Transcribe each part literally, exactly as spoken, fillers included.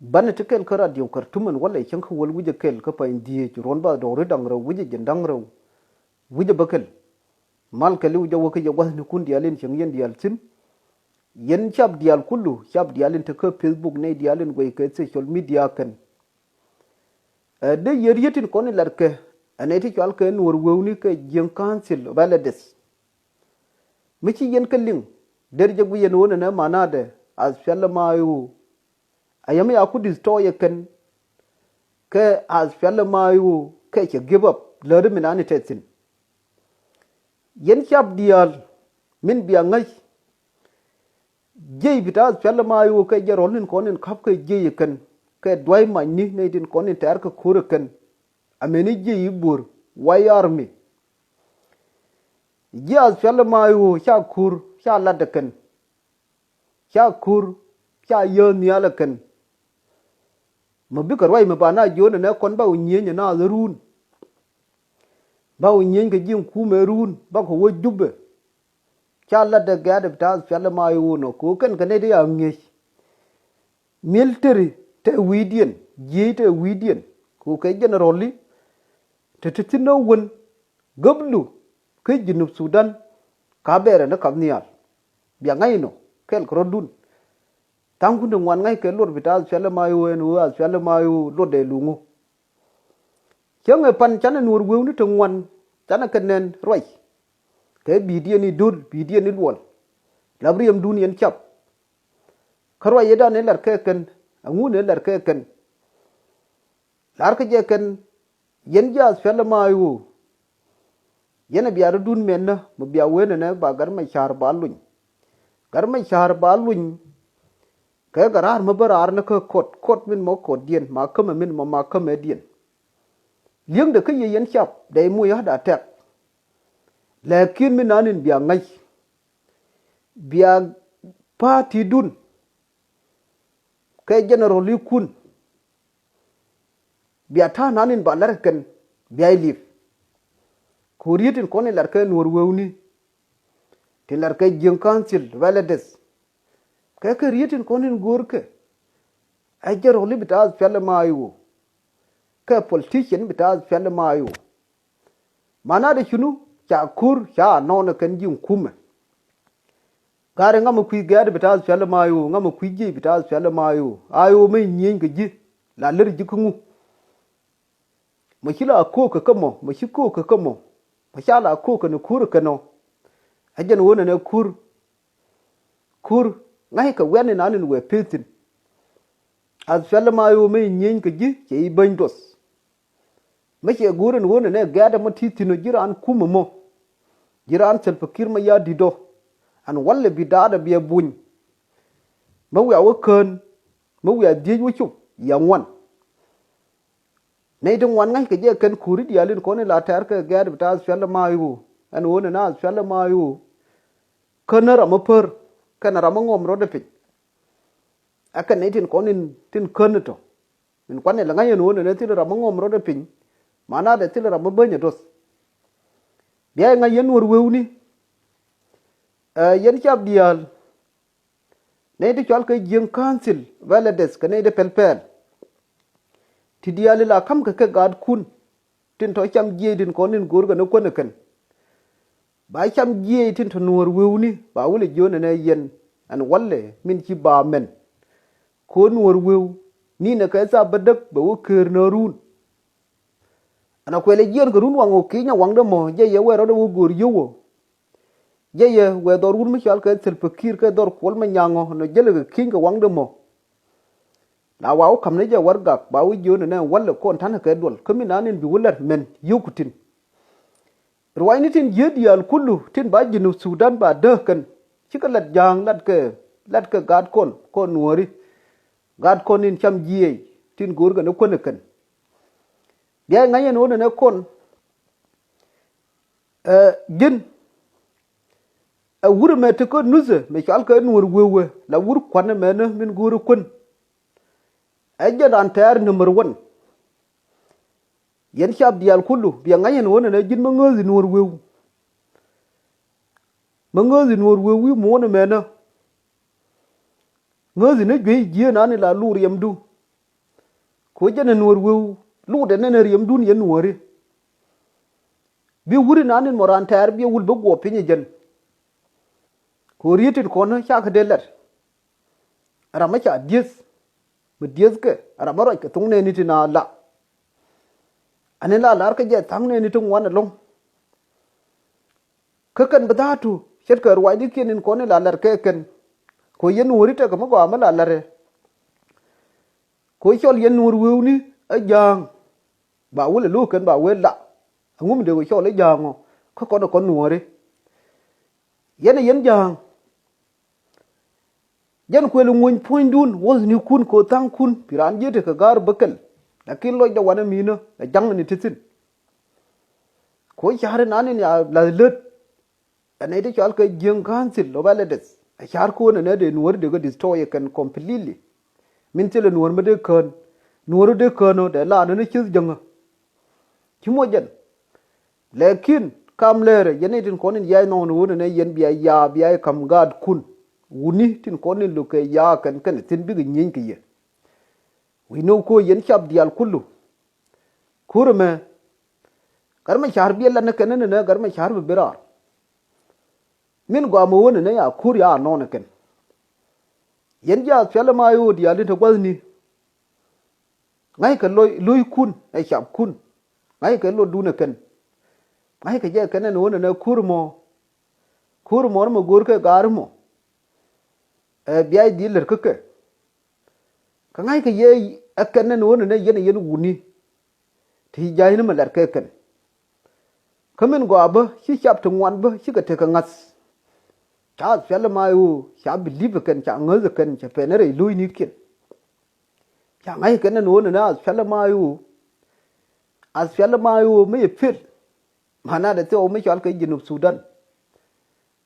Banɛ ti kɛl kä radio Khartoum ɛn walɛ cäŋ kä wäl wi̱cɛ kɛl kä pany dhieec ruɔ̱n ba dɔɔri da̱ŋ rɛw wi̱cɛ jiɛn da̱ŋ rɛw wi̱cɛ bä kɛl. Mal kɛl i̱ wi̱cɛ wä kä jɛ gua̱thnikun diaal in cäŋ yɛn diaal thi̱n. Yɛn cap diaal kulu, cap diaal in te kä Facebook, nɛy diaal in guɛy kɛ social media kɛn. Ɛ dee yɛ riet in kɔn in latkɛ ɛ nɛy ti cɔalkɛ Nuɔr Wewni kɛ Jiëŋ Council of Elders. Mi ci yɛn kä liŋ, der jɛ guic yɛn ɣöö nɛnɛ manadɛ, SPLM-IO. A yɛm ya ku destroy ɛ kɛn kɛ SPLM-IO kɛ cɛ give up, läri mi nani tɛthin. Yɛn cap diaal min bia ŋäc. Jiɛc bi ta̱a̱ SPLM-IO kɛ jɛ rɔl in kɔn in ka̱p kɛ jiɛc ɛ kɛn, kɛ duay macni nɛy tin kɔn in tɛ̈r kɛ ko̱r ɛ kɛn. Ameni jiɛc i̱ buɔ̱r, White Army. Ji̱ SPLM-IO ca ko̱r, ca lat ɛ kɛn. Ca ko̱r, ca yääth nhial ɛ kɛn. Mi bikɛ ruac mi ba na jiöönɛ nɛ kɔn ba wä nyieny ɛ naath ɛ ruun. Ba wä nyieny kɛ ji̱ kumɛ ruun, bakɛ wä Jubɛ. Ca lat dɛ gɛ̈t bi ta̱a̱ SPLM-IO nɔ, kɛ ɣöö kɛn kɛ nɛy ti a ŋi̱eec. Military te wi̱i̱diɛn, jiëëc te wi̱i̱diɛn, kɛ ɣöö kɛ general i̱ te te thi̱n ni wän gäplu kä Junub Sudan, ka bɛɛrɛ ni kap nhial. Bia ŋa̱c inɔ kɛl kɛ rɔ̱dun. Tha̱a̱ŋkun ti ŋuan ŋa̱c kɛ luɔt bi ta̱a̱ SPLM-IO ɛn ɣöö SPLM-IO luɔtdɛ luŋu. Cäŋ ɛ pan canɛ Nuɔr Wewni ti ŋuan, canɛ kɛ nɛn ruac. Kɛ bi̱i̱diɛn i̱ do̱l, bi̱i̱diɛn i̱ luɔl. Lap riɛmdun yɛn cap. Kä ruac yetdan ëë lar kɛ kɛn, aŋun ëë lar kɛ kɛn. Lar kä jɛ kɛn, yɛn ji̱ SPLM-IO. Yɛn a bia rɔ̱dun mɛnä, mi bia wen ɛnɛ ba Gat Macar ba luny. Gat Macar ba luny. Kɛ kɛ raar mi bä raar ni kä court, court min mɔ courtdiɛn, makämɛ min mɔ makämädiɛn. Li̱eŋdɛ kä yɛ yɛn cap, dee moc heart attack. Lɛɛkiɛn mi nanin bia ŋa̱c. Bia party dun kɛ general ikun. Bia ta̱a̱ nanin ba lar kɛn, bia ilip. Kɛ ɣöö riet in kɔn in lar kɛ Nuɔr Wewni, tin lar kɛ Jiëŋ Council of Elders. Kɛ kɛ riet in kɔn in go̱o̱rkɛ, ɛ general bi ta̱a̱ SPLM-IO. Kɛ politician bi ta̱a̱ SPLM-IO. Manadɛ cunu, ca ko̱r, ca anɔɔnɛ kɛn ji̱ kumɛ. Gari ŋamɛ kui̱ gɛ̈ɛ̈t bi ta̱a̱ SPLM-IO, ŋamɛ kui̱ jiec bi ta̱a̱ SPLM-IO. IO mi nyieny kɛ ji̱, la lär ji̱ kä ŋu. Mɛ ci la ko̱o̱k kɛ kä mɔ, mɛ ci ko̱o̱k kɛ kä mɔ. Mɛ ca la ko̱o̱k kɛ ni ko̱r kɛ nɔ. Ɛ jɛn ɣöö nɛnɛ ko̱r. Ko̱r, ŋa̱ckɛ wiatni nanin wëë peth thi̱n. SPLM-IO mi nyieny kɛ ji̱, cɛ i̱ bäny duɔth. Mi cɛ go̱o̱r ɛn ɣöö nɛnɛ gɛ̈ɛ̈t ɛmɔ ti thi̱n ɔ ji̱ raan kumɛ mɔ. Ji̱ raan Salva Kiir Mayardit ɔ. Ɛn walɛ bi daat ɛ biɛ buny. Mi wiaa wä kään, mi wiaa dhiec wä cop, yɛ ŋuan. Nɛy ti ŋuan ŋa̱ckɛ jɛ kɛn ko̱ri diaal in kɔn in la tɛ̈r kɛ gɛ̈ɛ̈t bi ta̱a̱ SPLM-IO. Ɛn ɣöö nɛnɛ SPLM-IO. Känä ram mi pär, kɛnɛ ram mi ŋɔm rɔ̱dɛ piny. Ɛ kɛn nɛy tin kɔn in tin kän tɔ. Min kuanɛ lɛ ŋa̱c yɛn ɣöö nɛnɛ thil ram mi ŋɔm rɔ̱dɛ piny. Manadɛ thil ram mi bäny ɛ duɔth. Bia yɛ ŋa̱c yɛn Nuɔr Wewni. Ɛ yɛn cap diaal. Nɛy ti cɔal kɛ Jiëŋ Council of Elders kɛ nɛy ti pɛl pɛl. Ti diaal ila ka̱mkɛ kɛ gaatkun. Tin tɔ cam jiɛc tin kɔn in go̱o̱rkɛ ni kuän ɛ kɛn. Ba cam jiɛc tin tɔ Nuɔr Wewni, ba wulɛ jiöönɛ nɛ yɛn, ɛn walɛ min ci ba mɛn. Ko̱ Nuɔr Wew, ninɛ kɛ thaap bädäk bɛ wä keer nä run. Ɛn a kuɛlɛ jiɛɛn kɛ run waŋ ɔ ki̱ny a waŋdä mɔ, jɛ yɛ wɛ rɔ̱dɛ wä go̱o̱r yio̱w ɔ. Jɛ yɛ wɛ dhɔr wut mi cɔal kɛ Salva Kiir kɛ dhɔr kuɔl mi nyaŋ ɔ, nɔ jälɛ kɛ ki̱ny kɛ waŋdä mɔ. La wa wä ka̱m ni jɛ warɛgak, ba wä jiöönɛ nɛ walɛ kɔn ta̱nɛ kɛ duɔl, kä mi nanin bi wä lɛr mɛn yio̱w ku tin. Ruacni tin ji̱ diaal kulu, tin ba Junub Sudan ba dääk kɛn. Cikɛ lat ja̱a̱ŋ, lat kɛ, lat kɛ gaatkɔn, kɔn Nuɔ̱ɔ̱ri. Gaatkɔn in cam jiɛc, tin go̱o̱rkɛ ni kuän ɛ kɛn. Bia ŋa̱c ɛn ɣöö nɛnɛ kɔn. Ɛ, ji̱n. Ɛ wur ɛmɛ tekä nuthɛ, mɛ cɔalkɛ Nuɔ̱ɔ̱r Wewɛ, la wur kuan ɛmɛnä min go̱o̱rä kuän. Ɛ jɛn raan tɛɛr number one. Yɛn cap diaal kulu, bia ŋa̱c ɛn ɣöö nɛnɛ ji̱n mä ŋääthi Nuɔ̱ɔ̱r Wew. Mä ŋääthi Nuɔ̱ɔ̱r Wew wi̱i̱ muɔ̱ɔ̱n ɛmɛnä. Ŋääthi ni juey jieenani la lur yɛmdu. Kɛ ɣöö jɛn ɛ nuɔ̱ɔ̱r wëë lotdɛ nɛn ɛ riɛmdun yɛn nuɔ̱ɔ̱ri. Bi wuri naath in mɔ raan tɛ̈r bi ɛ wul bä guɔp piny ɛ jɛn. Kɛ ɣöö riet tin kɔn cakɛ dee lat. Ram mi ca dieth, mi diethkɛ ram mi ruac kɛ thok nɛɛni tin a la. Ani la lar kä jɛ tha̱a̱ŋ nɛɛni ti ŋuan ɛlɔ̱ŋ. Kä kɛn bi dha̱a̱tu ce̱tkɛ ruacnikiɛn in kɔn in la lar kɛ kɛn. Kɛ ɣöö yɛn nuɔ̱ɔ̱ri tekɛ mi gɔaa mi la lar ɛ. Kɛ ɣöö cɔl yɛn nuɔ̱ɔ̱r wëëuni ɛ ja̱a̱ŋ. Ba wul ɛ lo̱o̱ kɛn ba wëë la. Ɛŋu mi dee wee cɔl ɛ ja̱a̱ŋ ɔ kä kɔn ɛ kɔn nuɔ̱ɔ̱ri. Yɛn ɛ yɛn ja̱a̱ŋ. Jɛn kuël ŋuny puɔ̱nydun wuɔ̱thnikun kɛ ɣöö tha̱a̱ŋkun pi raan ji̱ tekɛ ga̱r bäkɛl. Lakin lɔcdɛ wanɛ mi̱i̱nä ɛ ja̱ŋ ni ti thi̱n. Kɛ ɣöö ca̱ri naath in ya la̱th lät. Ɛ nɛy ti cɔal kɛ jiäŋ council of elders ɛ ca̱r ko̱n ɛ nɛ dee nuɔ̱ɔ̱ri dee kɛ destroy ɛ kɛn completely. Min thilɛ nuɔ̱ɔ̱r mi dee kään. Nuɔ̱ɔ̱ri dee kään ɔ dee la nɔn ɛ cieth jäŋä. Ci muɔc jɛn. Lɛkin kam lɛɛrɛ yɛn nɛy tin kɔn in yac nɔɔni ɣöö nɛnɛ yɛn bia ya bia i̱ ka̱m gaatkun. Wuni tin kɔn in lo̱kɛ ya kɛn kɛn thi̱n bikɛ nyieny kɛ yɛ. Wi̱i̱ ni ɣöö ko̱ yɛn cap diaal kulu. Ko̱r ɛmɛ. Gat mi ca̱r biɛ lat ni kɛn ni nɛnɛ gat mi ca̱r bi bi raar. Min gɔaa mi ɣöö nɛnɛ ya ko̱r ya nɔɔni kɛn. Yɛn ji̱ ath pial ɛma i̱ ɣöö diaal in te gua̱thni. Ŋa̱ckɛ lo̱ckun ɛ capkun. Ŋa̱ckɛ luɔtdun ɛ kɛn. Ŋa̱ckɛ jɛ kɛn ɛn ɣöö nɛnɛ ko̱r mɔ. Ko̱r mɔ ni mɛ go̱o̱r kɛ gaari mɔ. Ɛ bia i̱ dhil lät kä kɛ. Kä ŋa̱ckɛ yɛ ɛ kɛn ɛn ɣöö nɛnɛ yɛn ɛ yɛn wuni. Ti ja̱a̱cni mɛ lat kɛ kɛn. Kä min gɔaa bä ci cap ti ŋuan bä cikɛ tekɛ ŋa̱th. Ca ath pial ɛma i̱ ɣöö ca bi li̱p ɛ kɛn ca ŋäth ɛ kɛn cɛ pɛn ɛ rɛy lo̱cnikiɛn. Ca ŋa̱c kɛn ɛn ɣöö nɛnɛ ath pial ɛma i̱ ɣöö. Ath pial ɛma i̱ ɣöö mi yɛ pi̱l. Manadɛ thiɔw mi cɔal kɛ Jinub Sudan.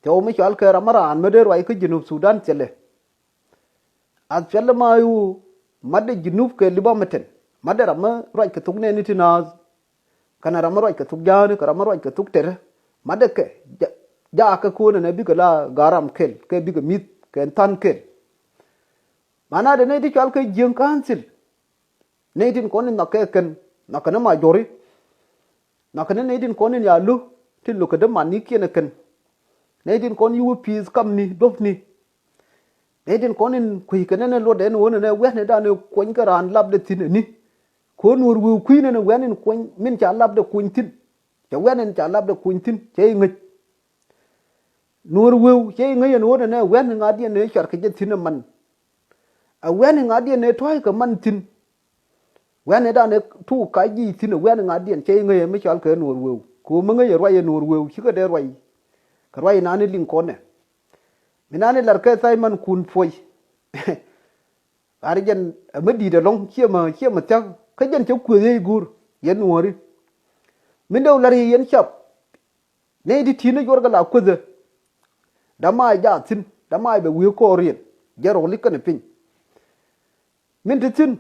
Thiɔw mi cɔal kɛ ram mi raan mi dee ruac kä Jinub Sudan thilɛ. Ath pial ɛma i̱ ɣöö matdɛ Jinub kɛ li̱p amɛtɛn. Matdɛ ram mi ruac kɛ thok nɛɛni ti naath. Kɛnɛ ram mi ruac kɛ thok ja̱a̱ni kɛ ram mi ruac kɛ thok tɛrɛ. Matdɛ kɛ ja- jaakɛ ko̱n ɛnɛ bikɛ la garam kɛl kɛ bikɛ mi̱th kɛ tha̱a̱n kɛl. Manadɛ nɛy ti cɔal kɛ jiäŋ council. Nɛy tin kɔn in nhɔakɛ kɛn nhɔakɛ ni majɔri. Nhɔakɛ ni nɛy tin kɔn in ya lo̱ tin lo̱kɛ dämanikiɛn ɛ kɛn. Nɛy tin kɔn yi wä pi̱i̱th kamni duɔ̱pni. Nɛy tin kɔn in kui̱ kɛ nɛn ɛ luɔtdɛ ɛn ɣöö nɛn ɛ wɛ̈tnɛ dan ɛ kuɔny kä raan lapdɛ thi̱n ɛni. Ko̱ nuɔ̱ɔ̱r wëë kui̱ nɛn ɛ wɛ̈n in kuɔny min ca lapdɛ kuɔny thi̱n. Cɛ wɛ̈n in ca lapdɛ kuɔny thi̱n cɛ i̱ ŋäc. Nuɔ̱ɔ̱r wëëu cɛ i̱ ŋäc ɛn ɣöö nɛnɛ wɛ̈n i̱ ŋa̱diɛn ëë cuarkɛ jɛ thi̱n ɛ man. Ɛ wɛ̈n i̱ ŋa̱diɛn ëë tɔ̱ɔ̱ckɛ man thi̱n. Wɛ̈n i̱ dan ëë tuuk kac ji̱ thi̱n ɛ wɛ̈n i̱ ŋa̱diɛn cɛ i̱ ŋäc ɛ mi cɔal kɛ nuɔ̱ɔ̱r wëëu. Kɛ ɣöö mi ŋäc ɛ ruac ɛ nuɔ̱ɔ̱r wëëu cikɛ dee ruac. Kɛ ruac inan i̱ liŋ kɔnɛ. Mi nan i̱ lar kɛ tha̱a̱c man kun puɔ̱c. Ɣaar jɛn ɛ mi di̱i̱t ɛlɔ̱ŋ ciɛ mɛ ciɛ mɛ thia̱k kä jɛn cä kuëth yec go̱o̱r yɛn nuɔ̱ɔ̱ri. Min dee wä lar yɛ yɛn cap. Nɛy ti ti̱i̱n ni juɔrkɛ la kuethɛ. Dama jaak thi̱n dama bɛ wi̱i̱ kɔɔriɛn jɛ rɔɔli kɛnɛ piny. Min ti thi̱n.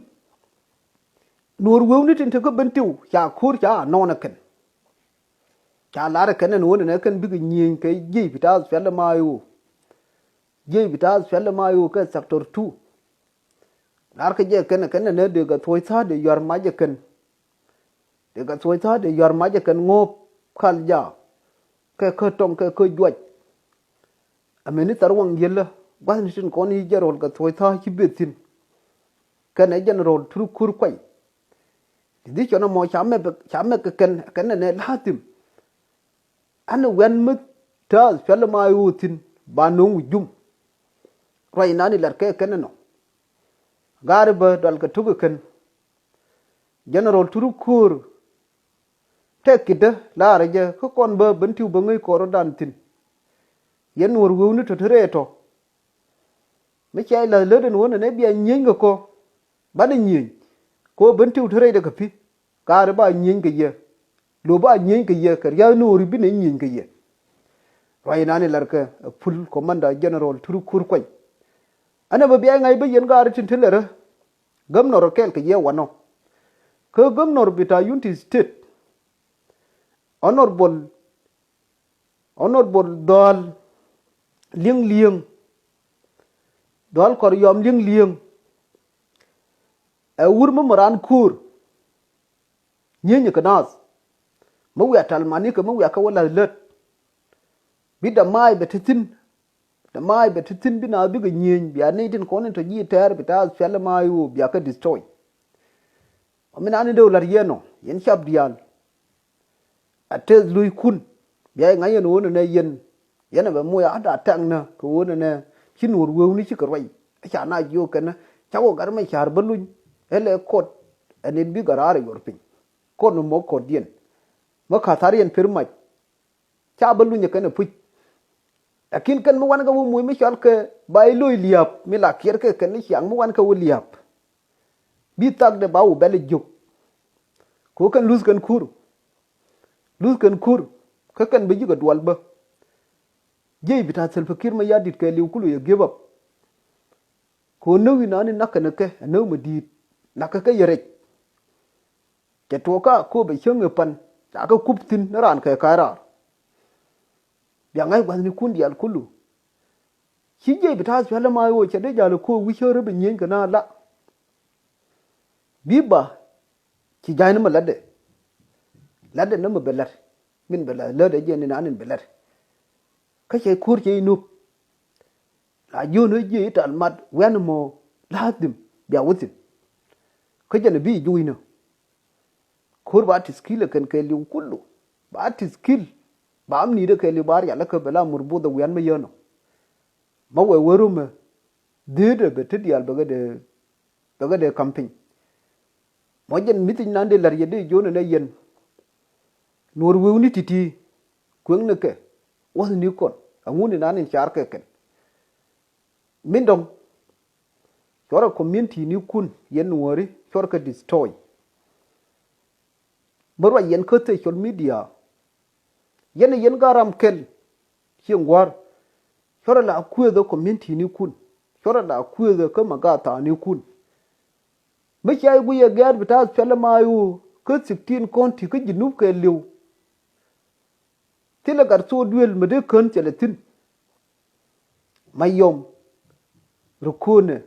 Nuɔ̱ɔ̱r wëëuni tin te kä Bentiu ca ko̱r ca nɔɔnɛ kɛn. Ca lar ɛ kɛn ɛn ɣöö nɛnɛ kɛn bikɛ nyiëëny kɛ jiec bi ta̱a̱ ath pial ɛma i̱ ɣöö. Jiec bi ta̱a̱ ath pial ɛma i̱ ɣöö kɛ sector two. Lar kɛ jɛ kɛn ɛ kɛn ɛnɛ dee kɛ thuɔ̱c tha̱a̱ dee yua̱r mac ɛ kɛn. Dee kɛ thuɔ̱c tha̱a̱ dee yua̱r mac ɛ kɛn ŋɔ̱ɔ̱p kal jaak. Kɛ kä tɔŋ kɛ kä juac. Ɛ meni thar waŋ yiëlä gua̱thni tin kɔn i̱ jɛn rɔl kɛ thuɔ̱c tha̱a̱ ci beth thi̱n. Kɛnɛ jɛn rɔl turi ko̱r kuay. Ti dhi̱c cɔn ɛmɔ ca mɛk kɛ kɛn kɛn ɛnɛ la̱a̱ thi̱m. Ɛn ɛ wɛn mi ta̱a̱th pial ɛma i̱ ɣöö thi̱n ba no̱o̱ŋ wi̱c jum. Ruac inan i̱ lar kɛ kɛn ɛnɔ. Gaari bä dual kɛ tuk ɛ kɛn. Jɛn rɔl turi ko̱r. Tɛk ki̱tdä laarä jɛ kä kɔn bä Bentiu bä ŋäc kɔɔrdan thi̱n. Yɛn nuɔ̱ɔ̱r wëëuni tɔ̱ te rɛɛ tɔ̱. Mi cia i̱ la̱th lät ɛn ɣöö nɛnɛ bia nyieny kɛ kɔ. Banɛ nyieny. Kɛ ɣöö Bentiu te rɛydɛ kɛ pi̱. Kaari ba nyieny kɛ yɛ. Lo̱ ba nyieny kɛ yɛ kɛ ria̱th nuɔ̱ɔ̱ri binɛ nyieny kɛ yɛ. Ruac inan i̱ lar kɛ ɛ full commander general turi ko̱r kuany. Ɛn ɛ bä bia i̱ ŋa̱c bä yɛn gaari tin te lɛ rä. Gäm nɔr kɛɛl kɛ yɛ wanɔ. Kä gäm nɔr bi ta̱a̱ Unity State. Honorable, honorable Dhɔal Liŋ Liŋ. Dhɔal Kɔr Yɔm Liŋ Liŋ. Ɛ wur mi mi raan ko̱o̱r. Nyieeny kɛ naath. Mi wiaa tal mani kɛ mi wiaa kɛ wä la̱th lät. Bi damaay bɛ ti thi̱n. Damaay bɛ ti thi̱n bi naath bikɛ nyieeny bia nɛy tin kɔn in tɔ ji̱ tɛɛr bi ta̱a̱ SPLM-IO bia kɛ destroy. Ɔ mi nani dee wä la̱t yɛn ɔ yɛn cap diaal. A tɛth luykun bia ŋa̱c yɛn ɣöö nɛnɛ yɛn. Yɛn a bɛ moc a da tɛŋnä kɛ ɣöö nɛnɛ ci nuɔ̱ɔ̱r wewni cikɛ ruac. A ca na jiök kɛnɛ ca wä gat mɛ ca̱r bä luny. Ɛ lɛ kɔt ɛ nit bi gat raar ɛ yuɔr piny. Kɔt ni mɔ kɔtdiɛn. Mä ka̱thariɛn per mac. Ca bä luny ɛ kɛn ɛ puc. Lakin kɛn mi wan kɛ wä moc mi cɔal kɛ ba i̱ loc lia̱a̱p mi la kiɛɛr kɛ kɛn ni ciaŋ mi wan kɛ wä lia̱a̱p. Bi thakdɛ ba wä bɛl jiök. Kɛ wä kɛn luth kɛn kur. Luth kɛn kur. Kä kɛn bɛ ji̱ kɛ dual bä. Jiɛc bi ta̱a̱ Salva Kiir Mayardit kɛɛliw kulu yɛ give up. Kɛ wä näk inani nak kɛn kɛ ɛ näk mi di̱i̱t. Nak kɛ kɛ yɛ rɛc. Cɛ tuɔɔkä ko̱o̱p ɛ cäŋ ɛ pan ca kɛ kup thi̱n ni raan kɛ ka̱a̱c raar. Bia ŋa̱c gua̱thnikun diaal kulu. Ci jiɛc bi ta̱a̱ SPLM-IO cɛ dee ja̱l ɛ ko̱o̱p wi̱c cä rep ɛ nyieeny kɛ na la. Bi ba ci ja̱cni mi la̱tdɛ. La̱tdɛ ni mi bɛ la̱t min bɛ la̱t lät ɛ jiɛn ni naan in bɛ la̱t. Kä cɛ ko̱o̱r cɛ inop. La jiön ɛ jiɛ i̱ tal mat wian mɔ la̱a̱th dhim bia wä thi̱n. Kä jɛn ɛ bi i̱ juucnä. Ko̱r ba ti̱th ki̱l ɛ kɛn kɛɛliw kulu ba ti̱th ki̱l. Ba am ni̱i̱t ɛ kɛɛliw ba rial ɛ kä bɛ la mur buth ɛ wian mi yään ɔ. Ma wɛ wee rumɛ. Dhi̱i̱t ɛ bɛ ti diaal bɛ kɛ dee bɛ kɛ dee ka̱m piny. Mɔ jɛn mi̱thic nan dee la̱r yɛ dee jiön ɛn ɛ yɛn. Nuɔ̱ɔ̱r wewni ti̱ti̱ kueŋnikɛ wäthnikɔn aŋun inan in car kɛ kɛn. Min dɔ̱ŋ cuɔrɛ community ni kun yɛn nuɔ̱ɔ̱ri cuɔrkɛ destroy. Bä ruac yɛn kä social media. Yɛn yɛn garam kɛl. Cieŋ gua̱a̱r cuɔrɛ la kueethä community ni kun. Cuɔrɛ la kueethä kä ma gaa thaani kun. Mi cia i̱ guiyɛ gɛɛr bi ta̱a̱ SPLM-IO kä sixteen county kä Jinub kɛɛliw. Thilɛ gat thok duëël mi dee kän thilɛ thi̱n. Mayɔm, Rukune,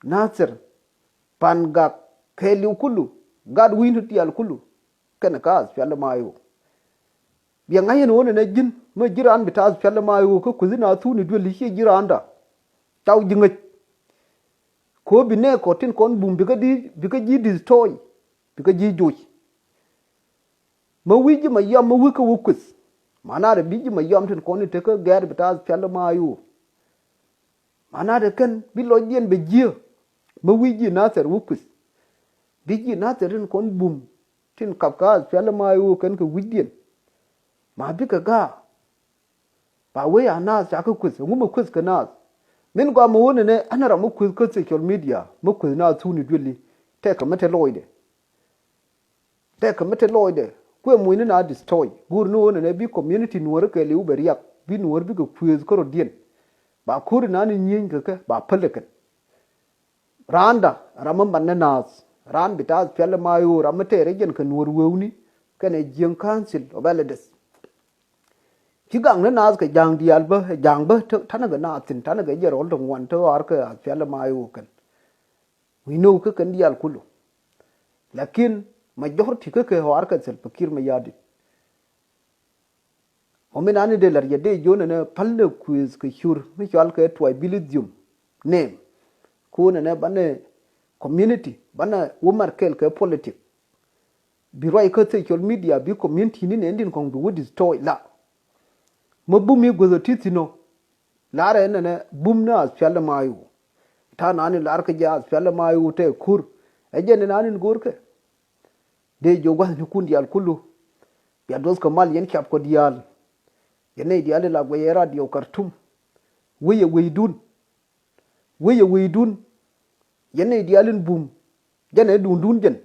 Nathir, Pangak, kɛɛliw kulu, gat wi̱i̱ni diaal kulu. Kɛnɛ ka SPLM-IO. Biɛ ŋa̱c yɛn ɣöö nɛnɛ ji̱n mi ji̱ raan bi ta̱a̱ SPLM-IO kä kuethi na thuuni duël i̱ ciɛ ji̱ raanda. Ca wä ji̱ ŋäc. Kɛ ɣöö bi nɛɛkɔ tin kɔn bum bikɛ di bikɛ ji̱ destroy. Bikɛ ji̱ joc. Mi wi̱c ji̱ Mayɔm mi wi̱c kä wä kueth. Manadɛ bi ji̱ Mayɔm tin kɔn i̱ tekä gɛɛr bi ta̱a̱ SPLM-IO. Manadɛ kɛn bi lɔcdiɛn bɛ jiääk. Mi wi̱c ji̱ Nathir wä kueth. Bi ji̱ Nathir tin kɔn bum tin kap kä SPLM-IO kɛn kɛ wi̱cdiɛn. Ma bikɛ ga̱a̱. Ba wee a naath ca kä kueth ɛŋu mi kueth kɛ naath. Min gɔaa mi ɣöö nɛnɛ ɛn ram mi kueth kä social media mi kueth naath thuuni duëli. Tɛkɛ mi te lɔcdɛ. Tɛkɛ mi te lɔcdɛ kuɛ mucni na destroy. Guur ni ɣöö nɛnɛ bi community nuɔ̱ɔ̱ri kɛɛliw bɛ riak bi nuɔ̱ɔ̱ri bikɛ kueth kä rɔ̱diɛn. Ba ko̱ri nani nyieeny kɛ kɛ ba päl ɛ kɛn. Raanda ram mi mat ni naath. Raan bi ta̱a̱ SPLM-IO ram mi tɛɛr ɛ jɛn kɛ nuɔ̱ɔ̱r wewni kɛnɛ Jiëŋ Council of Elders. Ci gaŋ ni naath kɛ ja̱a̱ŋ diaal bä ɛ ja̱a̱ŋ bä tanɛ kɛ naath thi̱n tanɛ kɛ jɛ rɔl ti ŋuan ti ɣɔaar kɛ SPLM-IO kɛn. Wi̱i̱ ni wä kä kɛn diaal kulu. Lakin majority kä kɛ ɣɔaar kɛ Salva Kiir Mayardit. Ɔ mi nani dee la̱r yɛ dee jiön ɛnɛ päl dee kuëëth kɛ cur mi cɔal kɛ tribalism name. Kun ɛnɛ banɛ community banɛ wä mar kɛɛl kɛ politic. Bi ruac kä social media bi community ni nɛn din kɔŋ bi wä destroy la. Mä bum mi guäth ɔ ti thi̱n ɔ. La̱rɛ ɛn ɛnɛ bum ni SPLM-IO. Ta̱a̱ nani la̱r kä jɛ SPLM-IO tɛ kur. Ɛ jɛn ɛn nani go̱o̱rkɛ. Dee jiök gua̱thnikun diaal kulu. Bia duɔth kɛ mal yɛn cap kɔ diaal. Yɛn nɛy diaal in la guɛc ɛ radio Khartoum. Wec ɛ wecdun. Wec ɛ wecdun. Yɛn nɛy diaal in bum. Jɛn ɛ duundun jɛn.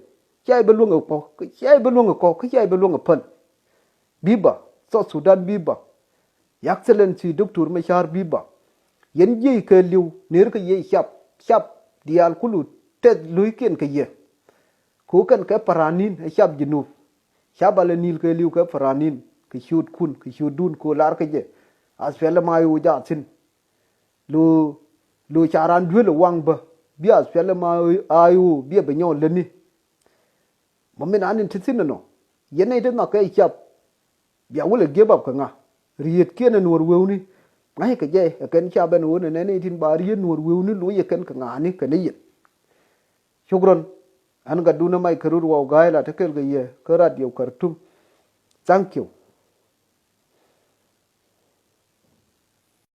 Cia i̱ bä luäŋ ɛ kɔ kä cia i̱ bä luäŋ ɛ kɔ kä cia i̱ bä luäŋ ɛ päl. Biba, South Sudan biba. Your Excellency Doctor Machar biba. Yɛn jiɛc kɛɛliw ner kä yɛ cap cap diaal kulu tɛth lo̱ckiɛn kɛ yɛ. Kɛ ɣöö kɛn kɛ paranin ɛ cap Jinub. Cap alɛ nil kɛɛliw kɛ paranin kɛ ciötkun kɛ ciötdun kɛ ɣöö lar kä jɛ. SPLM-IO jaa thi̱n. Lo lo ca raan duel ɛ waŋ bä. Bi ath piɛl ma ayo bi a bɛ nyɔk lätni. Mɔ min an in ti thi̱n ɛnɔ. Yɛn nɛy ti nhɔk kɛ cap. Bia wulɛ give up kɛ ŋa? Rietkiɛn ɛ nuɔr wewni. Ŋa̱c kɛ jɛ ɛ kɛn cap ɛn ɣöö nɛ nɛn itin ba riet nuɔr wewni loc ɛ kɛn kɛ ŋa̱a̱ni kɛn i̱ yɛn. Shukran. Ɣän gatdun ɛ mac kɛ rut waw ga̱a̱c la te kɛl kɛ yɛ kä radio Khartoum. Thank you.